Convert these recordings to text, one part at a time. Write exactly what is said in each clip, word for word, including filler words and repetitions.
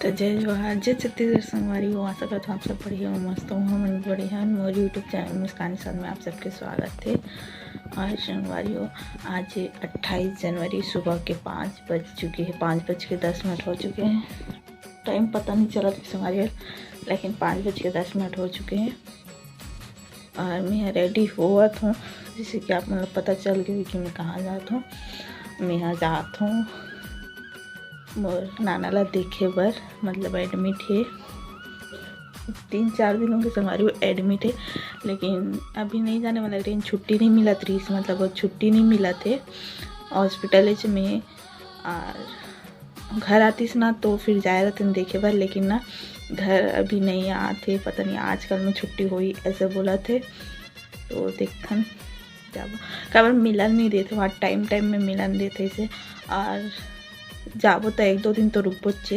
तो जय जोहार, जय छत्तीसगढ़ संगवारी हो। आशा करत हूँ आप सब बढ़िया हो, मस्त हो। हमन बढ़िया हन। मोर YouTube चैनल मुस्कान निषाद में आप सबके स्वागत हे। और संगवारी हो, आज अट्ठाईस जनवरी, सुबह के पाँच बज चुके हैं, पाँच बज के दस मिनट हो चुके हैं। टाइम पता नहीं चला था संगवारी हो, लेकिन पाँच बज के दस मिनट हो चुके हैं। और मैं रेडी होवत हूँ, जैसे कि आप मन ला पता चल गई कि मैं कहाँ जात हूँ। मैं यहाँ जात हूँ मोर नाना ला देखे बर, मतलब एडमिट हे, तीन चार दिन हो गए संगवारी हो एडमिट हे, लेकिन अभी नहीं जाने वाला रहिन, छुट्टी नहीं मिलत रहिस, मतलब वो छुट्टी नहीं मिलत हे हॉस्पिटल में। और घर आतिस ना तो फिर जाए रहतिन देखे बर, लेकिन ना घर अभी नहीं आत हे, पता नहीं आजकल में छुट्टी होई ऐसे बोलत हे। तो देखथन जाबो, काबर मिलन नहीं देथे वहाँ, टाइम टाइम में मिलन देथे इसे। और जाबो तो एक दो दिन तो रुकबो चे।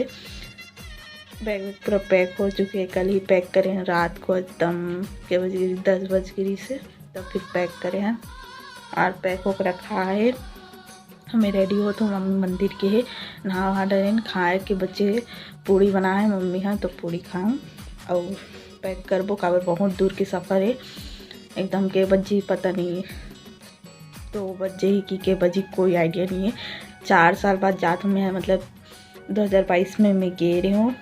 बैग वैग पूरा पैक हो चुके हे, कल ही पैक करे हैं रात को एकदम के बज गिरी, दस बज गिरी से, तब फिर पैक करे हैं। और पैक होकर रखा है, हमें रेडी होत हो, मम्मी मंदिर के हे, नहा वहा डरेन, खाए के बचे पूड़ी बनाए मम्मी हा, तो पूड़ी खाऊँ और पैक करबो, काबर बहुत दूर के सफ़र है, एकदम के बजी पता नहीं, दो बजे ही कि के बजी, कोई आइडिया नहीं है। चार साल बाद जात हूँ मैं, मतलब दो हज़ार बाईस में मैं गे रही हूँ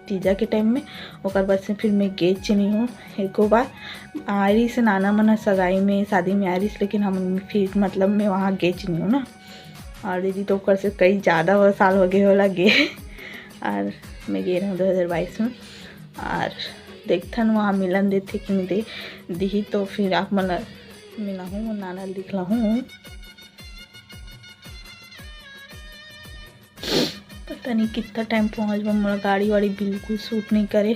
तीजा के टाइम में, ओकर बाद से फिर मैं गेच नहीं हूँ एको बार। आरिस नाना मन सगाई में, शादी में आरिस, लेकिन हम फिर मतलब मैं वहाँ गेच नहीं हूँ ना। और दीदी तो ओकर से कई ज़्यादा वो साल हो गए होला गे। और मैं गे रही हूँ दो हज़ार बाईस में। और देखथन वहाँ मिलन देथे कि नहीं दे, दिही तो फिर आप मन ला मिलाहूँ, नाना ला दिखलाहूँ। पता नहीं कितना टाइम पहुँचबो, मोला गाड़ी वाड़ी बिल्कुल सूट नहीं करे।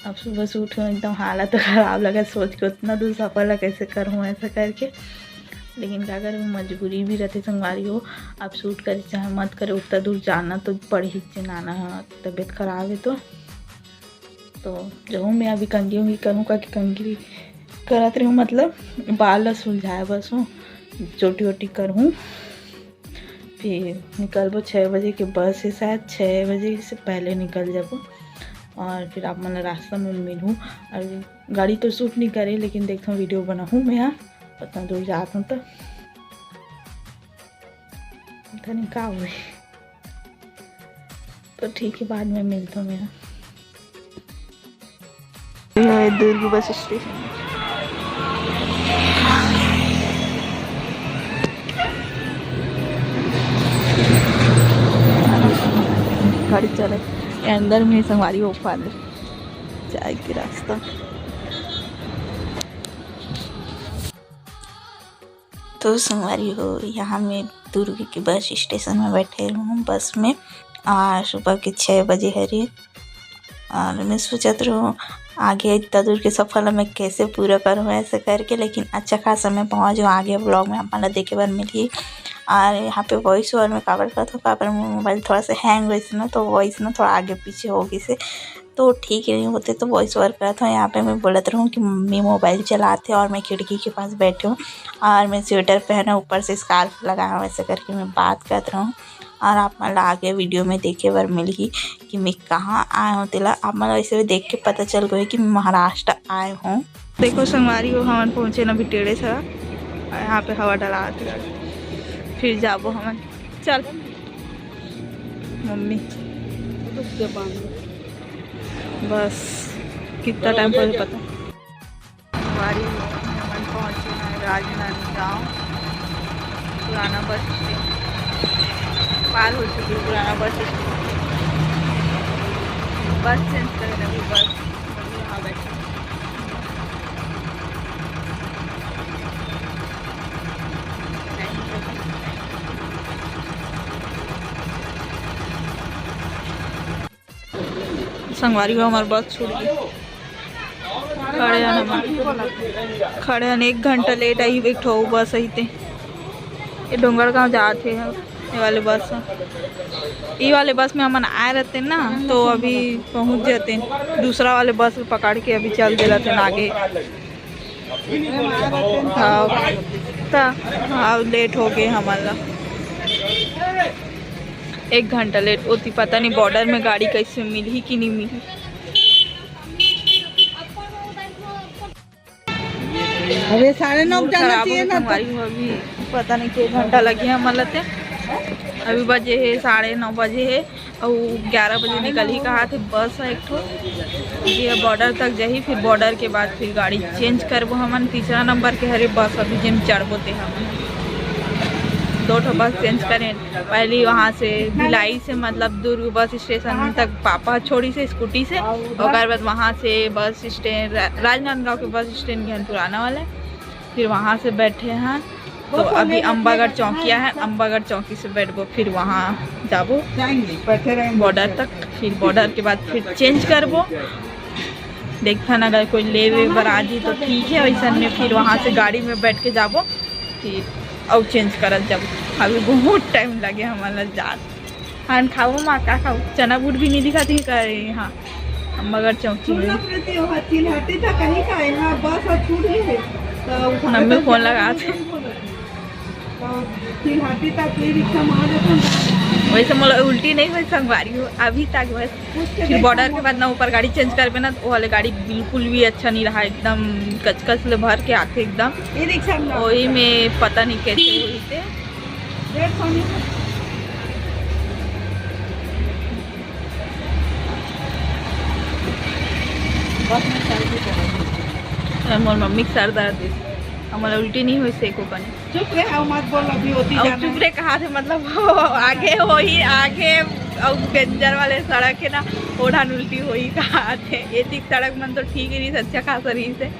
अब सुबह से उठे हूँ, एकदम हालत खराब लगा सोच के, उतना दूर सफ़र ला कैसे करहूँ ऐसा करके। लेकिन का करूँ, मजबूरी भी रहते संगवारी हो। अब सूट करे चाहे मत करे, उतना दूर जाना तो पड़ही चे, नाना हा तबीयत खराब है तो। तो जाऊँ मैं अभी कंघी उंघी करूँ, का कि कंघी करत रही हूँ, मतलब बाल ला सुलझाए बस हूँ, चोटी वोटी करहूँ। फिर निकलबो छः बजे के बस है, शायद छः बजे से पहले निकल जाबो। और फिर आप मन ला रास्ता में मिलहूँ। और गाड़ी तो सूट नहीं करे, लेकिन देखता हूँ वीडियो बनाहूँ मैं यहाँ, उतना दूर जात हूँ तो पता नहीं का हुए। तो ठीक है, बाद में मिलता हूँ मैं। ये है दुर्ग बस स्टेशन। गाड़ी चले, ये अंदर में संगवारी हो पा जाए के रास्ता। तो संगवारी हो, यहाँ मैं दुर्ग के बस स्टेशन में बैठे रहूँ बस में, और सुबह के छः बजे हरे। और मैं सोचत रहूँ आगे इतना दूर के सफ़र ला मैं कैसे पूरा करूँ ऐसे करके, लेकिन अच्छा खासा मैं पहुँच जाऊँ। आगे व्लॉग में आप मन ला देखे बर मिलही। और यहाँ पे वॉइस ओवर में काबर करत हो, काबर मोबाइल थोड़ा सा हैंग होइस ना, तो वॉइस ना थोड़ा आगे पीछे हो गई से, तो ठीक नहीं होते तो वॉइस ओवर करत हूँ। यहाँ पे मैं बोलत रहूँ कि मम्मी मोबाइल चलाते और मैं खिड़की के पास बैठी हूँ और मैं स्वेटर पहने, ऊपर से स्कार्फ लगाया हूँ, ऐसे करके मैं बात करत रहूँ। और आप मन ला आगे वीडियो में देखे बर मिलही कि मैं कहाँ आए हूँ, तेला आप मन ला वैसे भी देख के पता चल गए कि मैं महाराष्ट्र आए हूँ। देखो संगवारी हो, हमन पहुँचे ना अभी टेढ़े सरा, और यहाँ पे हवा डरात हे। फिर जाबो हमन, चल मम्मी। बस कितना टाइम पर पता। संगवारी हो, हमन पहुँचे हैं राजनांदगांव पुराना बस स्टैंड, पार हो चुकी है पुराना बस स्टैंड। बस चेंज करें अभी, बस अभी यहाँ बैठे हैं। संगवारी हो, हमार बस छूट गई। खड़े हन हमन, खड़े हन, एक घंटा लेट आई, एक ठो अउ बस आई ते। ये डोंगरगांव जात हे, ये वाले बस ह। ये वाले बस में हमन आए रहते ना, तो अभी पहुंच जाते। दूसरा वाले बस पकड़ के अभी चल दे रहते आगे। हाँ, त, हाँ, लेट हो गए हमन ला। एक घंटा लेट होती, पता नहीं बॉर्डर में गाड़ी कैसे मिलही कि नहीं मिलही। अबे साढ़े नौ मूड जाना खराब हो चाहिए गया ना तो। संगवारी हो, अभी पता नहीं के घंटा लगी है हमन ला ते। अभी बजे है साढ़े नौ बजे है, और ग्यारह बजे निकल ही कहा थे बस है एक ठो। ये बॉर्डर तक जाही, फिर बॉर्डर के बाद फिर गाड़ी चेंज करबो हमन। तीसरा नंबर के हरे बस अभी जेम चढ़बो ते हमन दो ठो बस चेंज करें। पहली वहाँ से भिलाई से मतलब दुर्ग बस स्टेशन तक पापा छोड़ी से स्कूटी से, ओकर बाद वहाँ से बस स्टैंड रा-, राजनांदगांव के बस स्टैंड गए पुराना वाला, फिर वहाँ से बैठे हैं तो अभी अम्बागढ़ चौकिया है, अम्बागढ़ चौकी से बैठबो, फिर वहाँ जाबो जाएंगे, बैठे रहेंगे। बॉर्डर तक, फिर बॉर्डर के बाद फिर चेंज करबो। देखथन अगर कोई लेवे बर आ जी तो ठीक है, वैसन में फिर वहाँ से गाड़ी में बैठ के जाबो, फिर अउ चेंज करत जाबो। अभी बहुत टाइम लगे हमन ला जात। खान खाओ माँ, का खाओ? चना बूट भी नहीं दिखाती का यहाँ अम्बागढ़ चौकी सुन में। ना प्रीति, वहाँ चिल्हाटी था कहीं का, यहाँ बस और छूट गए है। तो उठा मम्मी के फोन लगा थे। तो चिल्हाटी तक ई रिक्शा में आ जाता ना। वैसे मोला उल्टी नहीं हुई संगवारी हो अभी तक, बस पूछ के फिर देखो बॉर्डर के मत। बाद ना ऊपर गाड़ी चेंज करबे ना, तो वो वाले गाड़ी बिल्कुल भी अच्छा नहीं रहा, एकदम कचकच ले भर के आथे एकदम। ई रिक्शा में ना। वही में पता नहीं कैसे हुई थे। डेढ़ सौ नहीं। बस में चल के चलेंगे। अरे मोर मम्मी के सर दर्द है, हमला उल्टी नहीं हुई से एको कनी। चुप रहे, आओ मत बोल, अभी होती और जाना चुप है। रे कहा थे, मतलब आगे होही, आगे और डेंजर वाले सड़क है ना, ओढ़ान उल्टी होही कहा थे। ये ठीक सड़क मन तो ठीक ही रही, अच्छा खासा रही से,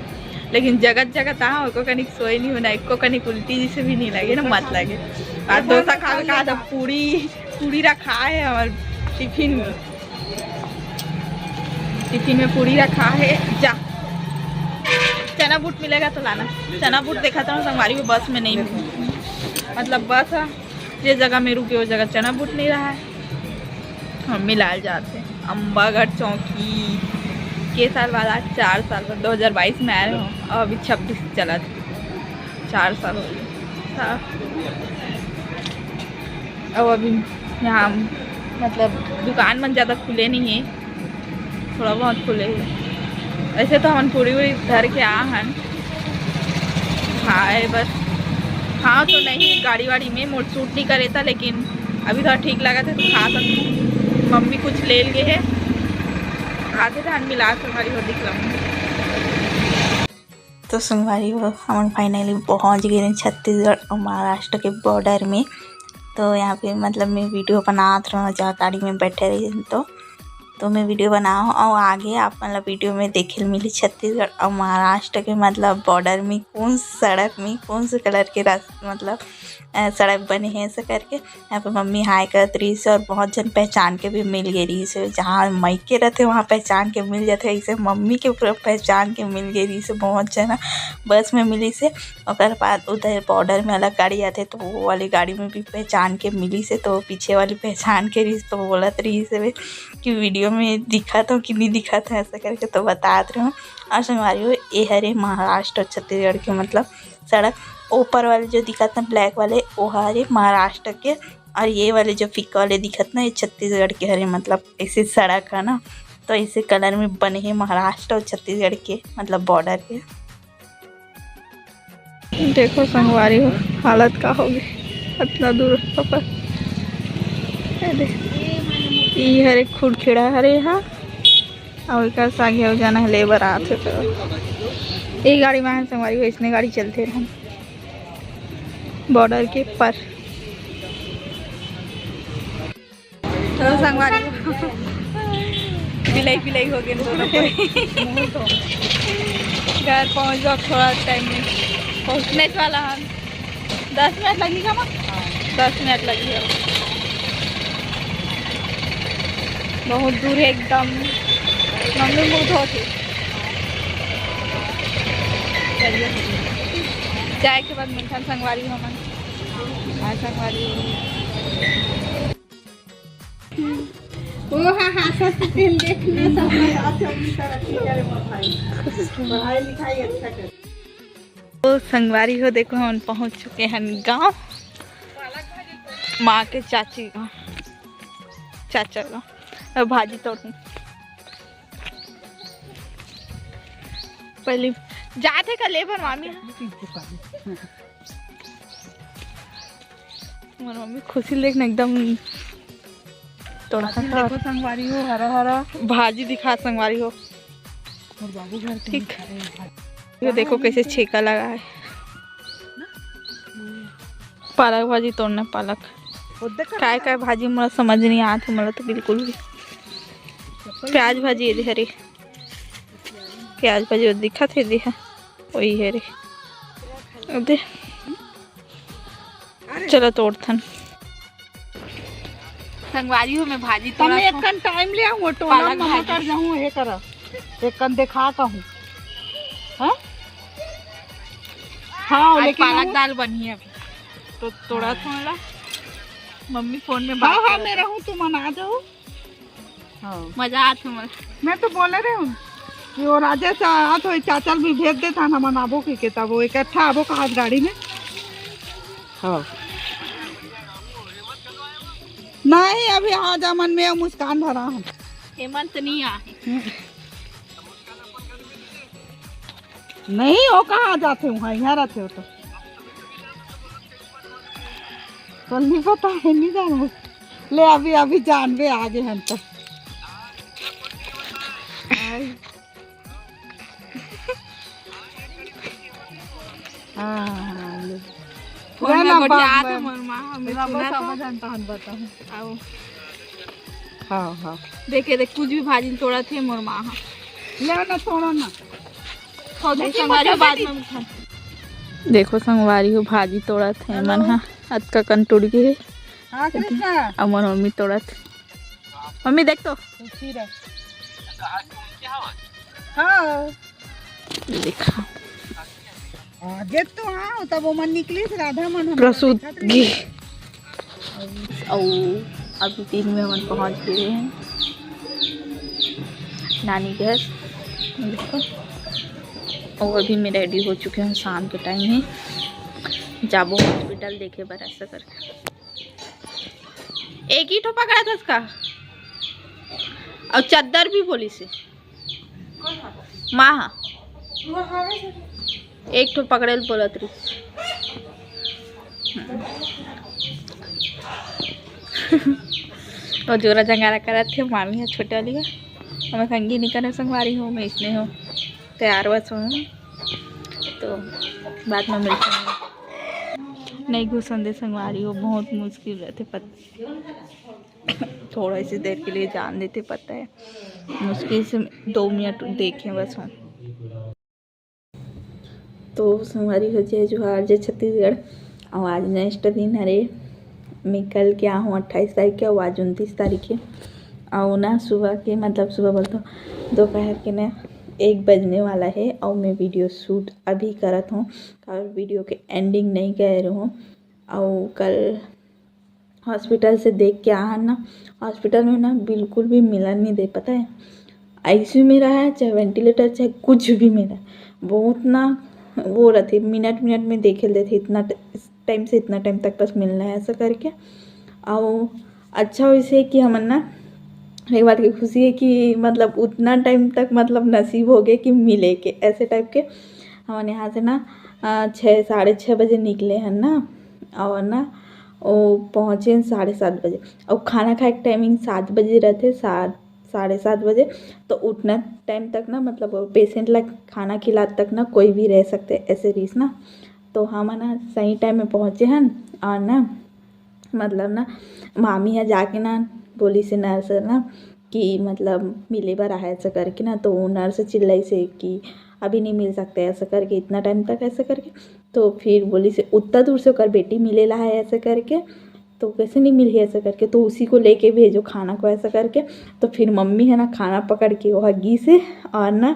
लेकिन जगत जगत आ एको कनिक सोए नहीं होना, एको कनिक उल्टी जैसे भी नहीं लगे ना, मत लगे। आज डोसा खा के कहा था, पूरी पूरी रखा है हमारे टिफिन में, टिफिन में पूरी रखा है। जा, चना बूट मिलेगा तो लाना। चना बूट देखा था संगवारी को, बस में नहीं मिली, मतलब बस है, जे जगह में रुके वो जगह चना बूट नहीं रहा है। हम मिलाल जाते हैं अम्बागढ़ चौकी के साल वाला, चार साल बाद, दो हज़ार बाईस में आए हो और अभी छब्बीस चला था, चार साल हो गए। हाँ। अब अभी यहाँ मतलब दुकान मन ज़्यादा खुले नहीं है, थोड़ा बहुत खुले है। ऐसे तो हम पूरी वूरी धर के आ हन खाए, बस खाओ तो नहीं गाड़ी वाड़ी में मोर सूट नहीं करे था, लेकिन अभी थोड़ा ठीक लगा था तो खा सकते। मम्मी कुछ ले लिए है, आधे धान मिला संगवारी हो दिख रहा। तो संगवारी हो, हमन फाइनली पहुंच गए हैं छत्तीसगढ़ और महाराष्ट्र के बॉर्डर में। तो यहाँ पे मतलब मैं वीडियो बनात रहूँ, जहाँ गाड़ी में बैठे रही तो तो मैं वीडियो बनाऊँ और आगे आप मतलब वीडियो में देखे मिली छत्तीसगढ़ और महाराष्ट्र के मतलब बॉर्डर में कौन सड़क में कौन से कलर के रास मतलब अ, सड़क बने हैं ऐसे करके। यहाँ पे मम्मी हाय करत रही से और बहुत जन पहचान के भी मिल गए रही से। जहाँ मायके रहते वहाँ पहचान के मिल जाते, ऐसे मम्मी के पूरा पहचान के मिल गए रही से बहुत जन बस में मिली से। ओकर बाद उधर बॉर्डर में अलग गाड़ी आते तो वो वाली गाड़ी में भी पहचान के मिली से, तो पीछे वाली पहचान के रही तो बोलत रही से कि वीडियो में दिखत हो कि नहीं दिखत है ऐसा करके तो बतात रहे हो। और संगवारी हो, ये हरे महाराष्ट्र और छत्तीसगढ़ के मतलब सड़क, ऊपर वाले जो दिखत ना ब्लैक वाले वो हरे महाराष्ट्र के, और ये वाले जो फिक्का वाले दिखत ना ये छत्तीसगढ़ के हरे। मतलब ऐसे सड़क है ना, तो ऐसे कलर में बने हैं महाराष्ट्र और छत्तीसगढ़ के मतलब बॉर्डर के। देखो संगवारी हो हालत का होगी, इतना दूर सफर। ये दे, ये हरे खुरखेड़ा हरे यहाँ, और एकर से आगे अउ जाना है लेबर आथे तो ये गाड़ी में संगवारी हो, इसने गाड़ी चलते रहन बॉर्डर के पर। तो संगवारी हो, बिलाई बिलाई हो गए दोनों को। घर पहुंच जाओ थोड़ा टाइम में, पहुंचने वाला है। दस मिनट लगी का माँ? दस मिनट लगी है। बहुत दूर है एकदम। मम्मी बहुत होती। चलिए, जाए के बाद मिलथन संगवारी हमन। हाँ संगवारी। ओ हाँ हाँ, सच तेल देखना सब। पढ़ाई लिखाई अच्छा कर। तो संगवारी हो, देखो हम पहुंच चुके हैं गांव, माँ के चाची गांव। चाचा ला। अब भाजी तोड़हूँ। पहले जात हे का ले बर मामी? मोर मम्मी खुशी देख ना एकदम तोड़ा भाजी देखो संगवारी हो, हरा हरा। भाजी दिखा संगवारी हो। मोर बाबू घर के ठीक। दिखा रहे हैं भाजी। ये देखो कैसे छेका लगा है। पालक भाजी तोड़ना, पालक। वो देख काय काय भाजी मोला समझ नहीं आत हे, मोला तो बिल्कुल भी। प्याज भाजी ये दे हरे, प्याज भाजी वो दिखत हे दे हा, वही हरे। दे। चलो तोड़थन। संगवारी हो, मैं भाजी तोड़ा एक कन टाइम ले आऊँ, टोला पालक में भाजी। कर जाऊँ, हे करा। एक कन देखा कहूँ। हाँ? हाँ, आज लेकिन पालक वो दाल बनी है अभी। तो तोड़ा थोड़ा। मम्मी फोन में हाँ, बात हाँ, करत मैं है। रहूँ, तुमन आ जाओ। हाँ। मजा आत हे मोला। मैं तो बोले रहे हूँ कि वो राजेश आत हो, चाचा ल भी भेज देता ना, मनाबो की के तब वो इकट्ठा आबो कहा गाड़ी में। हाँ। नहीं, अभी आ जा मन में मुस्कान भरा हम। हेमंत नहीं आ। नहीं, वो कहाँ जाते हो? हाँ, यहाँ रहते हो तो। तो नहीं पता है, नहीं जाना। ले, अभी, अभी जानबे आगे हम तो। हाँ, हाँ, ले। फोन में ना, गोठियात हे मोर माँ, हमें ना, बस सुनत अब हो। जानता हन, बताऊँ। आओ। हाँ, हाँ। देखे, देख, कुछ भी भाजी तोड़त हे मोर माँ हा। ले ना, तोड़ो ना। थोड़ी संगवारी हो, बाद में उठा। देखो संगवारी हो, भाजी तोड़त हे मन हा, अतका कन टूट गे हे। हाँ, कृष्णा। अउ मोर मम्मी तोड़त हे। मम्मी देख तो। हाँ। देखा। हाँ, जे तो हाँ, तब वो मन निकलिस, राधा मन हम प्रसूत देखत रही। घी। अउ अभी दिन में हमन पहुंच गए हैं नानी घर। देखो, अउ अभी मैं रेडी हो चुके हैं, शाम के टाइम है, जाबो हॉस्पिटल देखे बर ऐसा करके। एक ही ठो पकड़ा था उसका, और चद्दर भी बोली से माँ हा। एक ठो पकड़े ल बोलत रही। वो जोरा जंगारा करत हे, मामी हे छोटे वाली हे। हमें संगी नहीं करे संगवारी हो, मैं इसने हो तैयार बस हूँ, तो बाद में मिलते हैं। नहीं घुसन दे संगवारी हो, बहुत मुश्किल रहते पत-, थोड़ा इसी देर के लिए जान देते, पता है मुश्किल से दो मिनट देखे बस हम। तो संगवारी हो, जय जोहार, जय छत्तीसगढ़। अउ आज नेक्स्ट दिन हरे, मैं कल के आहूँ अट्ठाईस तारीख के, अउ आज उनतीस तारीख के। अउ ना सुबह के, मतलब सुबह बोलता हूँ, दोपहर के ना एक बजने वाला है, अउ मैं वीडियो शूट अभी करत हूँ, और वीडियो के एंडिंग नहीं करे रहूँ। अउ कल हॉस्पिटल से देख के आहन ना, हॉस्पिटल में ना बिल्कुल भी मिलन नहीं दे, पता है। आईसीयू में रहा है, चाहे वेंटिलेटर, चाहे कुछ भी में रहा, बहुत ना वो रहते, मिनट मिनट में देखे लेते, इतना टाइम से इतना टाइम तक बस मिलना है, ऐसा करके। और अच्छा वैसे कि हमन ना एक बात की खुशी है कि मतलब उतना टाइम तक मतलब नसीब हो गया कि मिले के, ऐसे टाइप के। हमन यहाँ से ना, अ, छः, साढ़े छः बजे निकले हैं ना, और ना वो पहुँचे हैं साढ़े सात बजे, और खाना खाए के टाइमिंग सात बजे रहते, सात, साढ़े सात बजे। तो उतना टाइम तक ना, मतलब पेशेंट ला खाना खिलात तक ना कोई भी रह सकते, ऐसे रहीस ना। तो हमन ना सही टाइम में पहुँचे हन, और ना मतलब ना मामी ह जाके ना बोलिस हे नर्स ना कि मतलब मिले बर आहे ऐसा करके ना, तो वो नर्स चिल्लाइस हे कि अभी नहीं मिल सकते ऐसा करके, इतना टाइम तक ऐसा करके। तो फिर बोलिस हे उतना दूर से ओकर बेटी मिले ला है ऐसा करके, तो कैसे नहीं मिलही ऐसा करके, तो उसी को लेके भेजो खाना को ऐसा करके। तो फिर मम्मी है ना खाना पकड़ के वहाँ गीस हे, और ना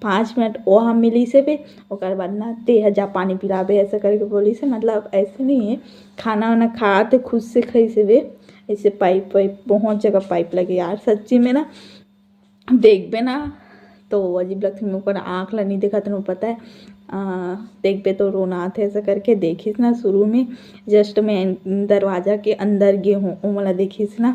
पाँच मिनट वहाँ मिलिस हे बे, ओकर बाद ना ते ह जा पानी पिलाबे ऐसा करके बोलिस हे। मतलब ऐसे नहीं है, खाना वाना खात हे, खुद से खाइस हे बे। ऐसे पाइप वाइप, बहुत जगह पाइप लगे यार, सच्ची में ना देखबे ना तो अजीब लगथे। मैं ओकर आँख ला नहीं देखत रहूँ, पता है। आ, देखबे तो रोना आथे ऐसा करके। देखिस ना शुरू में, जस्ट मैं दरवाजा के अंदर गे हूँ, ओ मोला देखिस ना,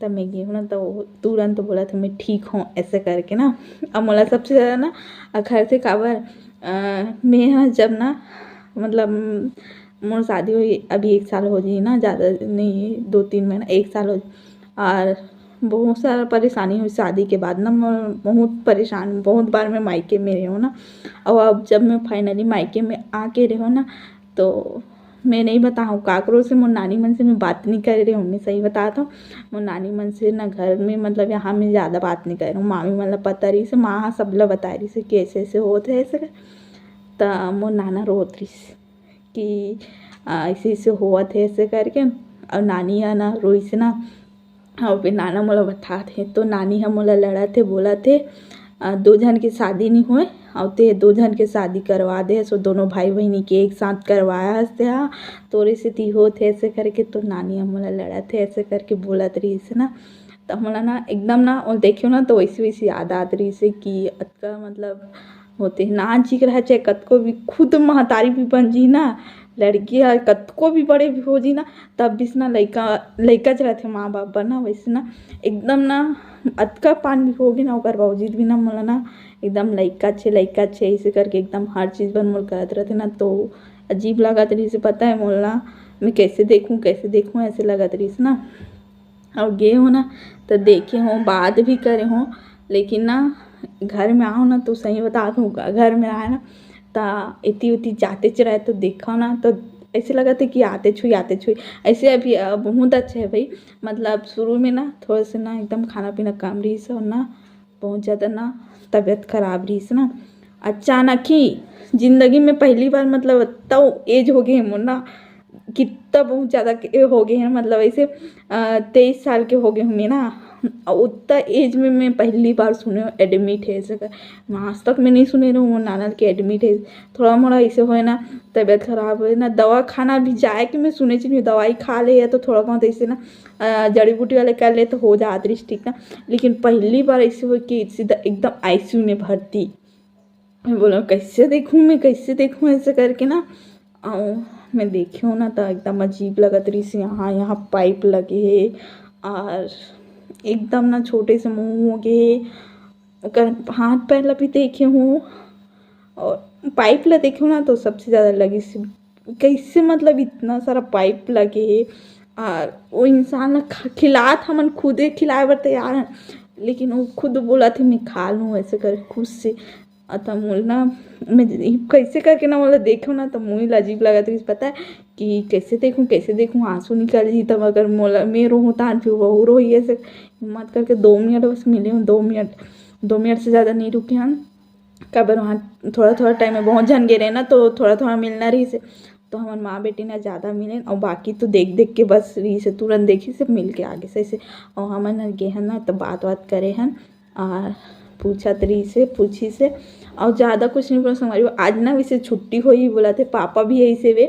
तब मैं गे हूँ ना, तो तुरंत बोलत हे, "मैं ठीक हूँ," ऐसे करके ना। अब मोला सबसे ज़्यादा ना अखरथे, काबर, अ, मैं ह जब ना, मतलब, मोर शादी होई अभी एक साल हो जाही ना, ज़्यादा नहीं, दो तीन महीना, एक साल हो जाही। और बहुत सारा परेशानी होइस शादी के बाद ना, मैं बहुत परेशान, बहुत बार मैं मायके में रहे हूँ ना। और अब जब मैं finally मायके में आके रहे हूँ ना, तो मैं नहीं बताहूँ काकरो से, मोर नानी मन से मैं बात नहीं करे रहे हूँ, मैं सही बतात हूँ। मोर नानी मन से ना घर में, मतलब, यहाँ में ज़्यादा बात नहीं करे रहे हूँ। मामी मन ला पता रहिस हे, माँ ह सब ला बताए रहिस हे कि ऐसे ऐसे होत हे, ऐसे कर। त मोर नाना रोत रहिस कि, "आ, ऐसे ऐसे होवत हे," ऐसे करके। और नानी ह ना रोइस ना, और फिर नाना मोला बतात हे, तो नानी ह मोला लड़त हे, बोलत हे, "आ, दो झन के शादी नहीं होए, और ते दो झन के शादी करवा दे, सो दोनों भाई बहिनी के एक साथ करवाया हस ते हा, तोरे सेती होत हे," ऐसे करके। तो नानी ह मोला लड़त हे, ऐसे करके बोलत रहिस हे ना। त मोला ना एकदम ना, वो देखियो ना, तो वैसे वैसे याद आत रहिस हे कि अतका, मतलब, होते ना जी रहा, चाहे कतको भी, खुद महतारी भी बन जी ना, लड़की ह कतको भी बड़े भी हो जी ना, तब भी ना लइका, लइका च रहिथे माँ बाप बर ना, वैसे ना एकदम ना अतका पान भी होगे ना, ओकर बावजूद भी ना मोला ना एकदम लइका छे, लइका छे, ऐसे करके एकदम हर चीज़ बर मोर करत रहिथे ना, तो अजीब लगत रहिस हे, पता है मोला, मैं कैसे देखूँ, कैसे देखूँ, ऐसे लगत रहिस ना। और गे हूँ ना, तो देखे हूँ, बात भी करे हूँ, लेकिन ना घर में आओ ना, तो सही बतात हूँ, घर में रहा ना, त एती ओती जातेच रहे, तो देखा ना, तो ऐसे लगत हे कि आतेच होही, आतेच होही। ऐसे अभी, अ, बहुत अच्छा है भाई, मतलब, शुरू में ना थोड़ा सा ना एकदम खाना पीना कम रहिस हे और ना बहुत ज़्यादा ना तबीयत खराब रहिस हे ना। अचानक ही जिंदगी में पहली बार, मतलब, अतना age हो गे हे मोर ना, कितना बहुत ज़्यादा के हो गे हे, मतलब, ऐसे, अ, तेईस साल के हो गे हूँ मैं ना, अउ उतना age में मैं पहली बार सुने हूँ admit हे ऐसे कर। मैं आज तक मैं नहीं सुने रहे हूँ मोर नाना के admit हे। थोड़ा मोड़ा ऐसे होए ना, तबीयत खराब होए ना, दवा खाना भी जाए कि मैं सुने च नहीं, दवाई खा ले या तो थोड़ा बहुत ऐसे ना, अ, जड़ी बूटी वाले कर ले तो हो जात रहिस ठीक ना, लेकिन पहली बार ऐसे होए कि सीधा एकदम ICU में भर्ती। मैं बोला, "कैसे देखूँ मैं, कैसे देखूँ?" ऐसे करके ना, अउ मैं देखे हूँ ना, तो एकदम अजीब लगत रहिस हे। यहाँ, यहाँ pipe लगे हे और एकदम ना छोटे से मुँह हो गे हे। ओकर हाथ पैर ला भी देखे हूँ और pipe ला देखे हूँ ना, तो सबसे ज़्यादा लगिस हे, कैसे, मतलब, इतना सारा pipe लगे हे और वो इंसान ला ख-, खिलात, हमन खुदे खिलाए बर तैयार हन, लेकिन वो खुद बोलत हे, "मैं खा लूँ," ऐसे कर खुद से। अ, त मोला ना, मैं ज-, कैसे करके ना मोला देखो ना, त मोला अजीब लगत रहिस, पता है कि कैसे देखूँ, कैसे देखूँ, आंसू निकल जी, तब अगर मोला, मैं रोहूँ, तहान फिर वहू रोही, ऐसे हिम्मत करके दो मिनट बस मिले हूँ, दो मिनट, दो मिनट से ज़्यादा नहीं रुके हन। काबर वहाँ थोड़ा-थोड़ा time में बहुत झन गे रहे ना, तो थोड़ा-थोड़ा मिलना रहिस हे, तो हमन माँ बेटी ना ज़्यादा मिलेन, और बाकी तो देख-देख के बस रहिस हे, तुरंत देखिस हे, मिल के आगे से ऐसे। और हमन ह गे हन ना, तो बात-वात करे हन, और पूछत रहिस हे, पूछिस हे, और ज़्यादा कुछ नहीं बोला संगवारी हो। आज ना वैसे छुट्टी होही बोलत हे, पापा भी अइसे वे,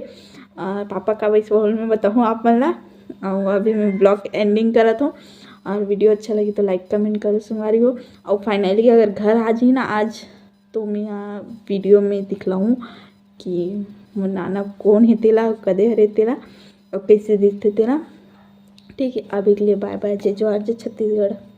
और पापा का वैसे बोल मैं बताहूँ आप मन ला। और अभी मैं vlog ending करत हूँ और video अच्छा लगी तो like comment करो संगवारी हो। और finally अगर घर आ जी ना आज, तो मैं यहाँ video में दिखलाऊँ कि मोर नाना कोन हे तेला, कदे हरे तेला, और कैसे दिखथे तेला। ठीक है, अभी के लिए bye bye, जय जोहार, जय छत्तीसगढ़।